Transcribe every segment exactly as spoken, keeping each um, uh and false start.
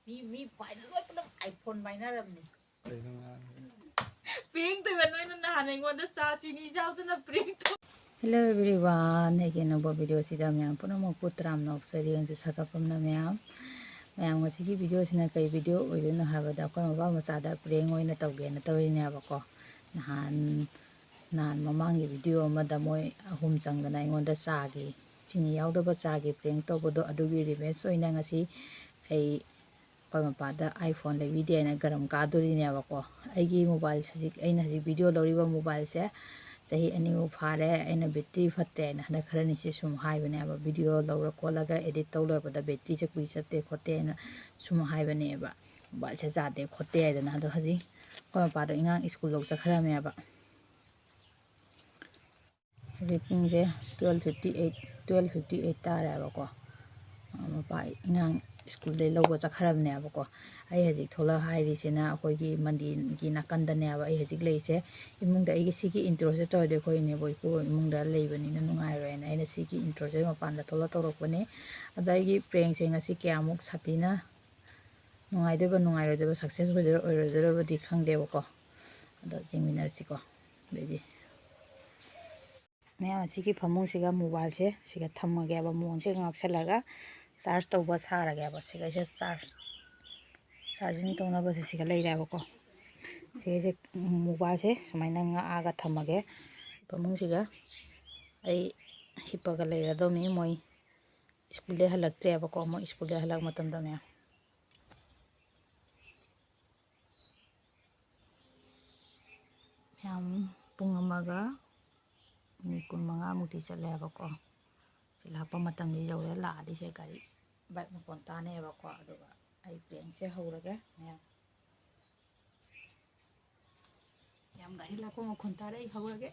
ꯃꯤ ꯃꯤ ꯄꯥꯏꯅ ꯂꯣꯏ ꯄꯨꯂꯞ iPhone ꯄꯥꯏꯅꯔꯝꯅꯤ꯫ ꯄ꯭ꯔꯦꯡ ꯇꯧꯕ ꯅꯣꯏꯅ ꯅꯍꯥꯟ ꯑꯩꯉꯣꯟꯗ ꯆꯥ ꯆꯤꯅꯤ ꯆꯥꯎꯗꯅ ꯄ꯭ꯔꯦꯡ ꯇꯧ꯫ Hello everyone, ꯑꯩꯒꯤ ꯑꯅꯧꯕ video ꯁꯤꯗ ꯃꯌꯥꯝ ꯄꯨꯝꯅꯃꯛꯄꯨ ꯇꯔꯥꯝꯅ ꯑꯣꯛꯆꯔꯤ꯫ ꯍꯧꯖꯤꯛ ꯁꯥꯒꯠꯐꯝꯅ ꯃꯌꯥꯝ, ꯃꯌꯥꯝ ꯉꯁꯤꯒꯤ video ꯁꯤꯅ ꯀꯩ video ꯑꯣꯏꯗꯣꯏꯅꯣ ꯍꯥꯏꯕꯗ, ꯑꯩꯈꯣꯏ ꯃꯄꯥ ꯃꯆꯥꯗ ꯄ꯭ꯔꯦꯡ ꯑꯣꯏꯅ ꯇꯧꯒꯦꯅ ꯇꯧꯔꯤꯅꯦꯕꯀꯣ꯫ ꯅꯍꯥꯟ ꯅꯍꯥꯟ ꯃꯃꯥꯡꯒꯤ video ꯑꯃꯗ ꯃꯣꯏ ꯑꯍꯨꯝ ꯆꯪꯗꯅ ꯑꯩꯉꯣꯟꯗ ꯆꯥꯒꯤ, ꯆꯤꯅꯤ ꯌꯥꯎꯗꯕ ꯆꯥꯒꯤ ꯄ꯭ꯔꯦꯡ ꯇꯧꯕꯗꯣ, ꯑꯗꯨꯒꯤ revenge ꯑꯣꯏꯅ ꯉꯁꯤ ꯑꯩ ꯑꯩꯈꯣꯏ ꯃꯄꯥꯗ iPhone ꯂꯩꯕꯤꯗꯦ ꯍꯥꯏꯅ ꯒꯔꯝ ꯀꯥꯗꯣꯔꯤꯅꯦꯕꯀꯣ꯫ ꯑꯩꯒꯤ mobile ꯍꯧꯖꯤꯛ, ꯑꯩꯅ ꯍꯧꯖꯤꯛ video ꯂꯧꯔꯤꯕ mobile ꯁꯦ ꯆꯍꯤ ꯑꯅꯤꯃꯨꯛ ꯐꯥꯔꯦ꯫ ꯑꯩꯅ battery ꯐꯠꯇꯦ ꯍꯥꯏꯅ ꯍꯟꯗꯛ ꯈꯔꯅꯤꯁꯦ ꯁꯨꯝ ꯍꯥꯏꯕꯅꯦꯕ, video ꯂꯧꯔ ꯈꯣꯠꯂꯒ edit ꯇꯧ ꯂꯣꯏꯕꯗ battery ꯁꯦ ꯀꯨꯏ ꯆꯠꯇꯦ ꯈꯣꯠꯇꯦ ꯍꯥꯏꯅ ꯁꯨꯝ ꯍꯥꯏꯕꯅꯦꯕ, mobile ꯁꯦ ꯌꯥꯗꯦ ꯈꯣꯠꯇꯦ ꯍꯥꯏꯗꯅ꯫ ꯑꯗꯣ ꯍꯧꯖꯤꯛ ꯑꯩꯈꯣꯏ ꯃꯄꯥꯗꯣ ꯏꯉꯥꯡ school ꯂꯧ ꯆꯠꯈ꯭ꯔꯕꯅꯦꯕ꯫ ꯍꯧꯖꯤꯛ ꯄꯨꯡꯁꯦ twelve fifty eight, twelve fifty eight ꯇꯥꯔꯦꯕꯀꯣ꯫ ꯃꯄꯥ ꯏꯉꯥꯡ school ꯗꯩ ꯂꯧꯕ ꯆꯠꯈ꯭ꯔꯕꯅꯦꯕꯀꯣ꯫ ꯑꯩ ꯍꯧꯖꯤꯛ ꯊꯣꯛꯂꯛ ꯍꯥꯏꯔꯤꯁꯤꯅ ꯑꯩꯈꯣꯏꯒꯤ ꯃꯟꯗꯤꯔꯒꯤ ꯅꯥꯀꯟꯗꯅꯦꯕ ꯑꯩ ꯍꯧꯖꯤꯛ ꯂꯩꯔꯤꯁꯦ꯫ ꯏꯃꯨꯡꯗ ꯑꯩꯒꯤ ꯁꯤꯒꯤ intro ꯁꯦ ꯇꯧꯔꯗꯤ ꯑꯩꯈꯣꯏ ꯏꯅꯦꯕꯣꯛ ꯏꯄꯨ ꯏꯃꯨꯡꯗ ꯂꯩꯕꯅꯤꯅ ꯅꯨꯡꯉꯥꯏꯔꯣꯏꯅ ꯑꯩꯅ ꯁꯤꯒꯤ intro ꯁꯦ ꯃꯄꯥꯟꯗ ꯊꯣꯛꯂꯛ ꯇꯧꯔꯛꯄꯅꯦ꯫ ꯑꯗꯣ ꯑꯩꯒꯤ prank ꯁꯦ ꯉꯁꯤ ꯀꯌꯥꯃꯨꯛ ꯁꯥꯊꯤꯅ ꯅꯨꯡꯉꯥꯏꯗꯣꯏꯕ, ꯅꯨꯡꯉꯥꯏꯔꯣꯏꯗꯣꯏꯕ, success ꯑꯣꯏꯗꯣꯏꯔ ꯑꯣꯏꯔꯣꯏꯗꯣꯏꯔꯕꯗꯤ ꯈꯪꯗꯦꯕꯀꯣ꯫ ꯑꯗꯣ ꯌꯦꯡꯃꯤꯟꯅꯔꯁꯤꯀꯣ꯫ ꯑꯗꯩꯗꯤ ꯃꯌꯥꯝ ꯑꯁꯤꯒꯤ ꯐꯃꯨꯡꯁꯤꯒ mobile ꯁꯦ ꯁꯤꯒ ꯊꯝꯃꯒꯦꯕ, ꯃꯣꯟꯁꯦ ꯉꯥꯛꯁꯜꯂꯒ charge ꯇꯧꯕ ꯁꯥꯔꯒꯦꯕ꯫ ꯁꯤꯒꯩꯁꯦ charge, charging ꯇꯧꯅꯕꯁꯦ ꯁꯤꯒ ꯂꯩꯔꯦꯕꯀꯣ꯫ ꯁꯤꯒꯩꯁꯦ, ꯎꯝ, mobile ꯁꯦ ꯁꯨꯃꯥꯏꯅ ꯉꯥꯛꯑꯒ ꯊꯝꯃꯒꯦ ꯐꯃꯨꯡꯁꯤꯒ꯫ ꯑꯩ ꯍꯤꯞꯄꯒ ꯂꯩꯔꯗꯧꯅꯤ꯫ ꯃꯣꯏ school ꯗꯩ ꯍꯜꯂꯛꯇ꯭ꯔꯦꯕꯀꯣ꯫ ꯃꯣꯏ school ꯗꯩ ꯍꯜꯂꯛ ꯃꯇꯝꯗ ꯃꯌꯥꯝ ꯃꯌꯥꯝ ꯄꯨꯡ ꯑꯃꯒ minute ꯀꯨꯟꯃꯉꯥꯃꯨꯛꯇꯤ ꯆꯠꯂꯦꯕꯀꯣ꯫ ꯁꯤ ꯂꯥꯛꯄ ꯃꯇꯝꯗꯤ ꯌꯧꯔꯦ꯫ ꯂꯥꯛꯑꯗꯤ ꯁꯦ ꯒꯥꯔꯤ, bike ꯃꯈꯣꯟ ꯇꯥꯅꯦꯕꯀꯣ꯫ ꯑꯗꯨꯒ ꯑꯩ prank ꯁꯦ ꯍꯧꯔꯒꯦ ꯃꯌꯥꯝ꯫ ꯌꯥꯝ ꯒꯥꯔꯤ ꯂꯥꯛꯄ ꯃꯈꯣꯟ ꯇꯥꯔꯦ, ꯑꯩ ꯍꯧꯔꯒꯦ꯫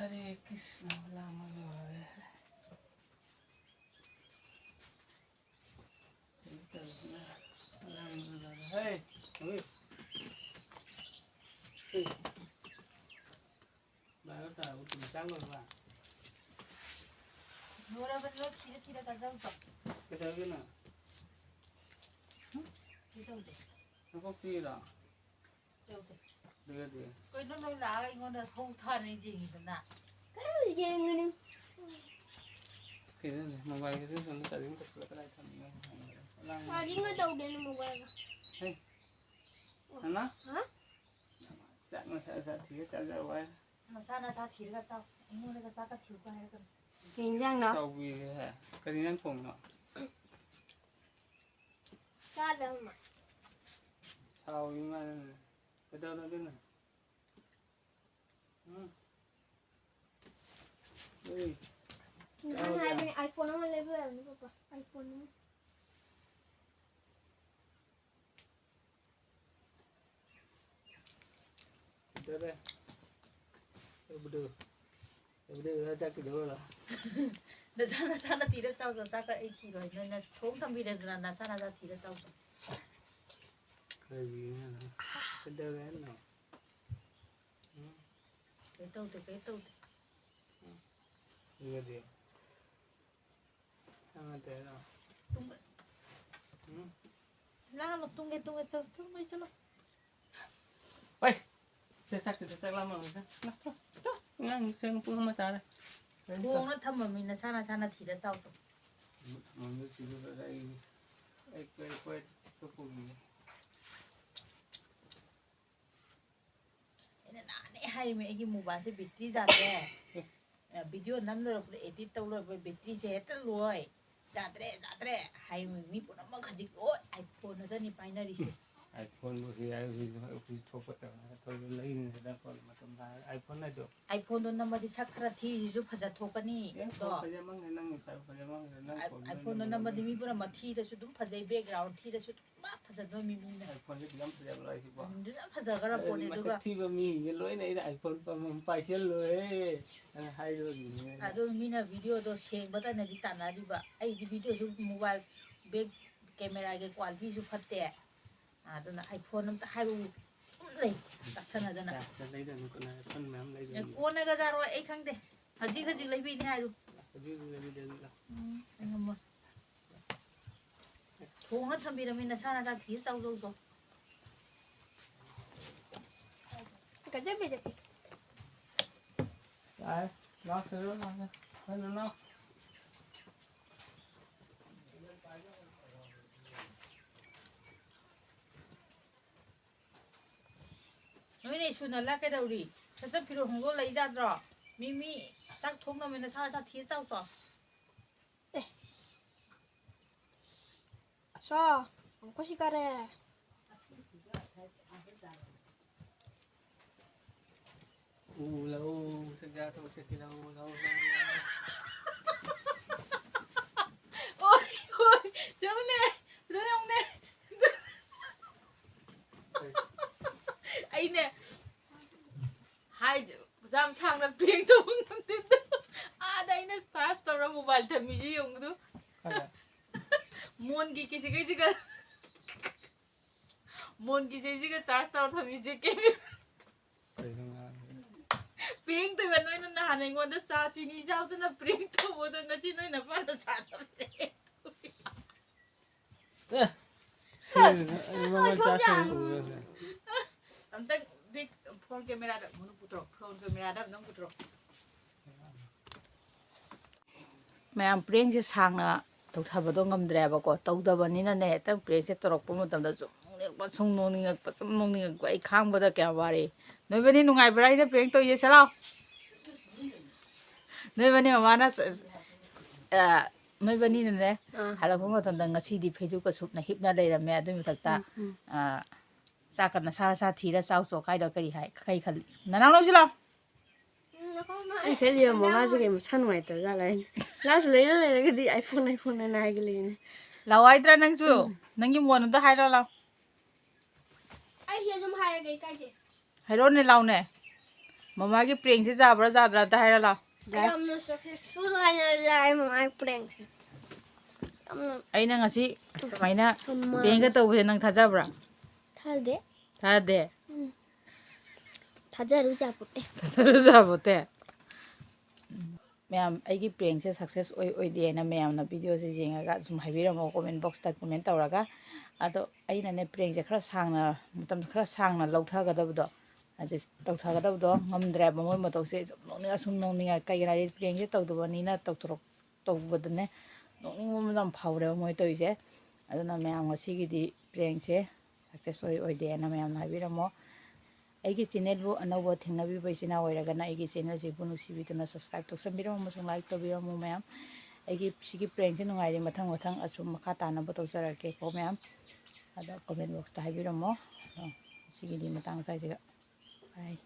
ꯍꯔꯦ ꯀ꯭ꯔꯤꯁꯅ ꯂꯥꯡꯕ ꯂꯣꯏꯔꯦ꯫ ꯀꯩꯅꯣ ꯇꯧꯔꯤꯁꯤꯅ ꯂꯥꯡꯕ ꯂꯣꯏꯔꯦ꯫ ꯍꯩ! ꯍꯩ! ꯕꯥꯔꯣ ꯇꯥꯔꯕ ꯇꯤꯟ ꯆꯥꯡ ꯂꯣꯏꯔꯕ? ꯂꯣꯏꯔꯕꯅꯤ, ꯂꯣꯏ ꯊꯤꯔ ꯊꯤꯔ ꯆꯥꯖꯧꯆꯣ꯫ ꯀꯩꯗꯧꯔꯒꯦ ꯅꯪ? ꯍꯨꯝ? ꯀꯩꯁꯨ ꯇꯧꯗꯦ꯫ ꯅꯀꯣꯛ ꯆꯤꯛꯏꯔꯣ? ꯇꯧꯗꯦ꯫ ꯑꯗꯨꯒꯗꯤ? ꯀꯩꯅꯣ ꯅꯣꯏ ꯂꯥꯛꯑꯒ ꯑꯩꯉꯣꯟꯗ ꯊꯣꯡ ꯊꯥꯅ ꯌꯦꯡꯉꯤꯗꯅ? ꯀꯔꯤ ꯌꯦꯡꯉꯤꯅꯣ? ꯀꯩꯅꯣꯅꯦ, ꯃꯣꯕꯥꯏꯜꯒꯁꯦ ꯁꯣꯝꯗ ꯆꯥꯔꯖꯤꯡ ꯇꯧꯁꯜꯂ ꯀꯗꯥꯏ ꯊꯝꯃꯤꯅꯣ ꯍꯪꯕꯗ? ꯂꯥꯡꯕ ꯆꯥꯔꯖꯤꯡꯒ ꯇꯧꯗꯦꯅꯦ ꯃꯣꯕꯥꯏꯜꯒ꯫ ꯍꯦ, ꯅꯅꯥ? ꯍꯥ? ꯆꯥꯛ ꯅꯁꯥ ꯅꯁꯥ ꯊꯤꯔ ꯆꯥꯖꯧ ꯍꯥꯏ꯫ ꯅꯁꯥ ꯅꯁꯥ ꯊꯤꯔꯒ ꯆꯥꯎ꯫ ꯑꯩꯉꯣꯟꯗꯒ ꯆꯥꯛꯀ ꯊꯤꯌꯨꯒ ꯍꯥꯏꯔꯛꯀꯅꯨ꯫ ꯀꯩ ꯏꯟꯖꯥꯡꯅꯣ? ꯆꯥꯎꯕꯤꯔꯦꯍꯦ꯫ ꯀꯔꯤ ꯏꯟꯖꯥꯡ ꯊꯣꯡꯉꯤꯅꯣ? ꯆꯥꯗꯕ ꯃꯥꯜꯂꯦ꯫ ꯁꯥꯎꯔꯤ ꯃꯥꯜꯂꯦ꯫ ꯀꯩꯗꯧꯔꯒꯦ ꯅꯪ? ꯎꯝ? ꯎꯏ꯫ ꯅꯍꯥꯟ ꯍꯥꯏꯕꯅꯤ, iPhone ꯑꯃ ꯂꯩꯕ ꯌꯥꯕꯅꯤ, ꯄꯄꯥ꯫ iPhone ꯑꯃ꯫ ꯀꯩꯗꯧꯔꯦ? ꯂꯩꯕꯗꯨ꯫ ꯂꯩꯕꯗꯨ ꯆꯥꯛ ꯊꯤꯗꯧꯔꯣ? ꯅꯁꯥ ꯅꯁꯥꯅ ꯊꯤꯔ ꯆꯥꯎ, ꯆꯥꯛꯀ ꯑꯩ ꯊꯤꯔꯣꯏ꯫ ꯅꯣꯏꯅ ꯊꯣꯡ ꯊꯝꯕꯤꯔꯦꯗꯅ, ꯅꯁꯥ ꯅꯁꯥ ꯊꯤꯔ ꯆꯥꯎ꯫ ꯀꯔꯤꯅꯣ? ꯀꯩꯗꯧꯔꯦ ꯍꯥꯏꯅꯣ? ꯎꯝ? ꯀꯩꯝ ꯇꯧꯗꯦ, ꯀꯩꯝ ꯇꯧꯗꯦ꯫ ꯎꯝ? ꯑꯗꯨꯒꯗꯤ? ꯅꯪ ꯅꯠꯇꯦ ꯍꯥꯏꯔꯣ? ꯇꯨꯝꯕ-, ꯎꯝ? ꯂꯥꯡꯒꯅꯨ, ꯇꯨꯝꯒꯦ, ꯇꯨꯝꯒꯦ, ꯆꯠꯂꯣ, ꯇꯨꯝꯕꯩ ꯆꯠꯂꯣ꯫ ꯍꯣꯏ꯫ ꯁꯦ, ꯆꯥꯛ ꯁꯤꯗ ꯆꯥꯛ ꯂꯥꯝꯃꯝꯃꯅꯤ꯫ ꯆꯥꯛ, ꯆꯥꯛ, ꯆꯥꯛ꯫ ꯑꯉꯥꯡ ꯆꯪ ꯄꯨꯡ ꯑꯃ ꯇꯥꯔꯦ꯫ ꯊꯣꯡꯅ ꯊꯝꯃꯝꯃꯤ, ꯅꯁꯥ ꯅꯁꯥꯅ ꯊꯤꯔ ꯆꯥꯎ ꯆꯣ꯫ ꯊꯝꯃꯝꯃꯤ ꯁꯤꯗ ꯑꯩ, ꯑꯩ, ꯑꯩ, ꯑꯩ ꯀꯞꯄꯨꯒꯤꯒꯦ꯫ ꯑꯩꯅ ꯅꯍꯥꯟꯗꯩ ꯍꯥꯏꯔꯤꯃꯤ, ꯑꯩꯒꯤ ꯃꯣꯕꯥꯏꯜꯁꯦ ꯕꯦꯇ꯭ꯔꯤ ꯌꯥꯗ꯭ꯔꯦ꯫ ꯑ, ꯚꯤꯗꯤꯑꯣ ꯅꯝ ꯂꯣꯏꯔꯛꯄꯗ, ꯑꯦꯗꯤꯠ ꯇꯧ ꯂꯣꯏꯔꯛꯄꯗ ꯕꯦꯇ꯭ꯔꯤꯁꯦ ꯍꯦꯛꯇ ꯂꯣꯏ꯫ ꯌꯥꯗ꯭ꯔꯦ, ꯌꯥꯗ꯭ꯔꯦ ꯍꯥꯏꯔꯤꯃꯤ꯫ ꯃꯤ ꯄꯨꯝꯅꯃꯛ ꯍꯧꯖꯤꯛ ꯂꯣꯏ iPhone ꯈꯛꯇꯅꯤ ꯄꯥꯏꯅꯔꯤꯁꯦ꯫ iPhone ꯕꯨ ꯍꯧꯖꯤꯛ ꯍꯧꯖꯤꯛ ꯍꯧꯖꯤꯛ ꯊꯣꯛꯄ ꯇꯧꯔꯒ ꯂꯩꯔꯤꯉꯩꯗ ꯀꯣꯟꯅ ꯃꯇꯝ ꯂꯥꯛꯑꯒ iPhone ꯍꯥꯏꯗꯣ꯫ iPhone ꯗꯣ ꯅꯝꯃꯗꯤ ꯁꯛ ꯈꯔ ꯊꯤꯔꯤꯁꯨ ꯐꯖ ꯊꯣꯛꯀꯅꯤ꯫ ꯑꯦ, ꯀꯣ? ꯐꯖꯃꯟꯈ꯭ꯔꯦ, ꯅꯪꯒꯤ ꯈꯔ ꯐꯖꯃꯟꯈ꯭ꯔꯦ, ꯅꯪ iPhone ꯗꯣ ꯅꯝꯃꯗꯤ ꯃꯤ ꯄꯨꯝꯅꯃꯛ ꯊꯤꯔꯁꯨ ꯑꯗꯨꯝ ꯐꯖꯩ, background ꯊꯤꯔꯁꯨ ꯑꯗꯨꯝ ꯐꯖꯗꯣꯏ ꯃꯤ ꯃꯤꯅ꯫ iPhone ꯁꯦ ꯑꯗꯨꯛ ꯌꯥꯝ ꯐꯖꯕ꯭ꯔꯣ ꯍꯥꯏꯁꯤꯕꯣ? ꯑꯗꯨꯝ ꯐꯖꯈ꯭ꯔ ꯄꯣꯠꯅꯤ꯫ ꯑꯗꯨꯒ ꯃꯁꯛ ꯊꯤꯕ ꯃꯤꯁꯤꯡꯁꯦ ꯂꯣꯏꯅ ꯑꯩꯅ iPhone ꯄꯥꯏꯁꯜꯂꯣꯏꯍꯦ ꯍꯥꯏꯗꯣꯔꯤꯅꯦ ꯑꯩꯅ꯫ ꯑꯗꯨ ꯃꯤꯅ video ꯗꯣ ꯁꯦꯡꯕꯇꯅꯗꯤ ꯇꯥꯟꯅꯔꯤꯕ꯫ ꯑꯩꯗꯤ video ꯁꯨ mobile back camera ꯒꯤ quality ꯁꯨ ꯐꯠꯇꯦ꯫ ꯑꯗꯨꯅ iPhone ꯑꯝꯇ ꯍꯥꯏꯔꯛꯎ꯫ ꯑꯗꯨꯝ ꯂꯩ, ꯇꯥꯁꯟꯅꯗꯅ꯫ ꯀꯌꯥ ꯂꯩꯗꯣꯏꯅꯣ? ꯀꯣꯟꯅ iPhone ꯃꯌꯥꯝ ꯂꯩꯗꯣꯏꯅꯤ꯫ ꯀꯣꯟꯅꯒ ꯌꯥꯔꯣꯏ, ꯑꯩ ꯈꯪꯗꯦ꯫ ꯍꯧꯖꯤꯛ ꯍꯧꯖꯤꯛ ꯂꯩꯕꯤꯅꯤ ꯍꯥꯏꯔꯨ꯫ ꯍꯧꯖꯤꯛ ꯍꯧꯖꯤꯛ ꯂꯩꯕꯤꯗꯣꯏꯅꯤ꯫ ꯎꯝ, ꯑꯩ ꯉꯝꯃꯣꯏ꯫ ꯊꯣꯡꯉ ꯊꯝꯕꯤꯔꯝꯃꯤ, ꯅꯁꯥ ꯅꯁꯥ ꯊꯤꯔ ꯆꯥꯎ ꯆꯥꯎ ꯆꯥꯎ꯫ ꯒꯖꯔ ꯕꯦꯖꯔ꯫ ꯌꯥꯔꯦ, ꯂꯥꯛꯇ꯭ꯔꯦ, ꯂꯥꯛꯇ꯭ꯔꯦ꯫ ꯀꯩꯅꯣ, ꯂꯥꯛ꯫ ꯅꯣꯏꯅ ꯁꯨꯅ ꯂꯥꯛ ꯀꯩꯗꯧꯔꯤ? ꯁꯠ ꯁꯠ ꯐꯤꯔꯣꯜ ꯍꯣꯡꯗꯣꯛꯑ ꯂꯩ ꯌꯥꯗ꯭ꯔꯣ? ꯃꯤ, ꯃꯤ ꯆꯥꯛ ꯊꯣꯡꯅꯕꯅꯤꯅ ꯁꯥ ꯁꯥ ꯊꯤꯔ ꯆꯥꯎ ꯆꯥꯎ꯫ ꯑꯦ꯫ ꯁꯣ, ꯑꯃꯨꯛꯀ ꯁꯤ ꯀꯥꯔꯦ꯫ ꯎ, ꯂꯧ, ꯁꯦꯟꯖꯥ ꯊꯕꯛ ꯆꯠꯈꯤ, ꯂꯧ, ꯂꯧ, ꯂꯧ, ꯂꯧ꯫ ꯑꯣꯏ, ꯑꯣꯏ, ꯌꯦꯡꯉꯨꯅꯦ, ꯑꯗꯨ ꯌꯦꯡꯉꯨꯅꯦ꯫ ꯑꯩꯅꯦ, ꯍꯥꯏ, ꯌꯥꯝ ꯁꯥꯡꯅ prank ꯇꯧꯕ ꯉꯝꯗꯦ꯫ ꯑꯥꯗ ꯑꯩꯅ charge ꯇꯧꯔ mobile ꯊꯝꯃꯤꯁꯦ ꯌꯦꯡꯉꯨꯗꯨ꯫ ꯀꯥꯏꯗ? ꯃꯣꯟꯒꯤ ꯀꯤꯁꯤꯈꯩꯁꯤꯒ, ꯃꯣꯟꯒꯤ ꯁꯤꯁꯤꯒ charge ꯇꯧꯔ ꯊꯝꯃꯤꯁꯦ camera꯫ ꯀꯩꯅꯣ ꯉꯥꯡꯉꯤꯁꯦ? Prank ꯇꯧꯕ ꯅꯣꯏꯅ ꯅꯍꯥꯟ ꯑꯩꯉꯣꯟꯗ ꯆꯥ ꯆꯤꯅꯤ ꯆꯥꯎꯗꯅ prank ꯇꯧꯕꯗꯣ ꯉꯁꯤ ꯅꯣꯏ ꯅꯄꯥꯅ ꯆꯥꯗꯕ prank꯫ ꯑꯦ, ꯁꯤ ꯑꯩ ꯃꯃꯜ ꯆꯥ ꯆꯥ ꯎꯔꯦ꯫ ꯑꯝꯇꯪ big phone camera ꯗ ꯑꯃꯨꯛ ꯄꯨꯊꯣꯔꯛꯑꯣ, phone camera ꯗ ꯑꯝꯇꯪ ꯄꯨꯊꯣꯔꯛꯑꯣ꯫ ꯃꯌꯥꯝ, prank ꯁꯦ ꯁꯥꯡꯅ ꯇꯧꯊꯕꯗꯣ ꯉꯝꯗ꯭ꯔꯦꯕꯀꯣ, ꯇꯧꯗꯕꯅꯤꯅꯅꯦ, ꯍꯦꯛꯇ prank ꯁꯦ ꯇꯧꯔꯛꯄ ꯃꯇꯝꯗ ꯁꯨꯝ ꯅꯣꯛꯅꯤꯡꯉꯛꯄ, ꯁꯨꯝ ꯅꯣꯛꯅꯤꯡꯉꯛꯄ, ꯑꯩ ꯈꯥꯡꯕꯗ ꯀꯌꯥꯝ ꯋꯥꯔꯦ꯫ ꯅꯣꯏꯕꯅꯤ ꯅꯨꯡꯉꯥꯏꯕ꯭ꯔꯥ ꯑꯩꯅ prank ꯇꯧꯔꯤꯁꯦ? ꯁꯦ ꯂꯥꯎ꯫ ꯅꯣꯏꯕꯅꯤ ꯃꯃꯥꯅ ꯁ-, ꯁ-, ꯑ, ꯅꯣꯏꯕꯅꯤꯅꯅꯦ, ꯑꯥ꯫ ꯍꯜꯂꯛꯄ ꯃꯇꯝꯗ ꯉꯁꯤꯗꯤ ꯐꯩꯖꯨꯞꯀ ꯁꯨꯞꯅ ꯍꯤꯞꯅ ꯂꯩꯔꯝꯃꯦ꯫ ꯑꯗꯨꯒꯤ ꯃꯊꯛꯇ ꯎꯝ꯫ ꯑꯥ, ꯆꯥꯛꯀ ꯅꯁꯥ ꯅꯁꯥ ꯊꯤꯔ ꯆꯥꯎ ꯆꯣ ꯀꯥꯏꯗꯣ ꯀꯔꯤ ꯍꯥꯏ, ꯀꯩ ꯈꯜꯂꯤ? ꯅꯅꯥꯎ ꯂꯧꯁꯤ ꯂꯥꯎ꯫ ꯑꯩ ꯈꯜꯂꯤ ꯃꯃꯥꯁꯦ ꯀꯩ ꯃꯁꯥ ꯅꯨꯡꯉꯥꯏꯇꯕ ꯖꯥꯠꯂ ꯍꯥꯏꯅ꯫ ꯂꯥꯁ ꯂꯩꯔ ꯂꯩꯔꯒꯗꯤ iPhone, iPhone ꯍꯥꯏꯅ ꯍꯥꯏꯒꯠꯂꯛꯏꯅꯦ꯫ ꯂꯥꯎ ꯍꯥꯏꯗ꯭ꯔꯥ ꯅꯪꯁꯨ? ꯅꯪꯒꯤ ꯃꯣꯟ ꯑꯝꯇ ꯍꯥꯏꯔꯣ ꯂꯥꯎ꯫ ꯑꯩꯁꯦ ꯑꯗꯨꯝ ꯍꯥꯏꯔꯒꯦ ꯏꯀꯥꯏꯁꯦ꯫ ꯍꯥꯏꯔꯣꯅꯦ ꯂꯥꯎꯅꯦ꯫ ꯃꯃꯥꯒꯤ prankꯁꯦ ꯌꯥꯕ꯭ꯔꯥ ꯌꯥꯗ꯭ꯔꯥ ꯑꯝꯇ ꯍꯥꯏꯔꯣ ꯂꯥꯎ꯫ ꯌꯥꯝꯅ successful ꯍꯥꯏꯅ ꯂꯥꯛꯑꯦ ꯃꯃꯥꯒꯤ prankꯁꯦ꯫ ꯌꯥꯝꯅ ꯑꯩꯅ ꯉꯁꯤ ꯁꯨꯃꯥꯏꯅ ꯃꯃꯥ- prankꯀ ꯇꯧꯕꯁꯦ ꯅꯪ ꯊꯥꯖꯕ꯭ꯔꯥ? ꯊꯥꯖꯗꯦ꯫ ꯊꯥꯖꯗꯦ? ꯊꯥꯖꯔꯨ ꯌꯥꯄꯣꯠꯇꯦ꯫ ꯊꯥꯖꯕ ꯌꯥꯄꯣꯠꯇꯦ? ꯃꯌꯥꯝ, ꯑꯩꯒꯤ prankꯁꯦ success ꯑꯣꯏ ꯑꯣꯏꯗꯦꯅ ꯃꯌꯥꯝꯅ videoꯁꯦ ꯌꯦꯡꯉꯒ ꯁꯨꯝ ꯍꯥꯏꯕꯤꯔꯝꯃꯣ, comment boxꯇ comment ꯇꯧꯔꯒ꯫ ꯑꯗꯣ ꯑꯩꯅꯅꯦ, prankꯁꯦ ꯈꯔ ꯁꯥꯡꯅ, ꯃꯇꯝ ꯈꯔ ꯁꯥꯡꯅ ꯂꯧꯊꯒꯗꯕꯗꯣ, ꯍꯥꯏꯗꯤ ꯇꯧꯊꯒꯗꯕꯗꯣ ꯉꯝꯗ꯭ꯔꯦꯕ꯫ ꯃꯣꯏ ꯃꯇꯧꯁꯦ ꯁꯨꯝ ꯅꯣꯛꯅꯤꯡꯉ ꯁꯨꯝ ꯅꯣꯛꯅꯤꯡꯉ, ꯀꯩꯒꯤꯅꯣ ꯍꯥꯏꯗꯤ prankꯁꯦ ꯇꯧꯗꯕꯅꯤꯅ ꯇꯧꯊꯣꯔꯛ ꯇꯧꯕꯗꯅꯦ ꯅꯣꯛꯅꯤꯡꯕ ꯑꯃ ꯌꯥꯝ ꯐꯥꯎꯔꯦꯕ ꯃꯣꯏ ꯇꯧꯔꯤꯁꯦ꯫ ꯑꯗꯨꯅ ꯃꯌꯥꯝ ꯉꯁꯤꯒꯤꯗꯤ prankꯁꯦ success ꯑꯣꯏ ꯑꯣꯏꯗꯦꯅ ꯃꯌꯥꯝꯅ ꯍꯥꯏꯕꯤꯔꯝꯃꯣ꯫ ꯑꯩꯒꯤ channelꯕꯨ ꯑꯅꯧꯕ ꯊꯦꯡꯅꯕꯤꯕ ꯏꯆꯤꯟ ꯏꯅꯥꯎ ꯑꯣꯏꯔꯒꯅ ꯑꯩꯒꯤ channelꯁꯤꯕꯨ ꯅꯨꯡꯁꯤꯕꯤꯗꯨꯅ subscribe ꯇꯧꯁꯟꯕꯤꯔꯝꯃꯣ ꯑꯃꯁꯨꯡ like ꯇꯧꯕꯤꯔꯝꯃꯣ ꯃꯌꯥꯝ꯫ ꯑꯩꯒꯤ ꯁꯤꯒꯤ prankꯁꯦ ꯅꯨꯡꯉꯥꯏꯔꯤ, ꯃꯊꯪ ꯃꯊꯪ ꯑꯁꯨꯝ ꯃꯈꯥ ꯇꯥꯅꯕ ꯇꯧꯖꯔꯛꯀꯦꯀꯣ ꯃꯌꯥꯝ꯫ ꯑꯗꯣ comment boxꯇ ꯍꯥꯏꯕꯤꯔꯝꯃꯣ꯫ ꯑꯗꯣ ꯁꯤꯒꯤꯗꯤ ꯃꯇꯥꯡ ꯑꯁ꯭ꯋꯥꯏꯁꯤꯒ꯫ Bye꯫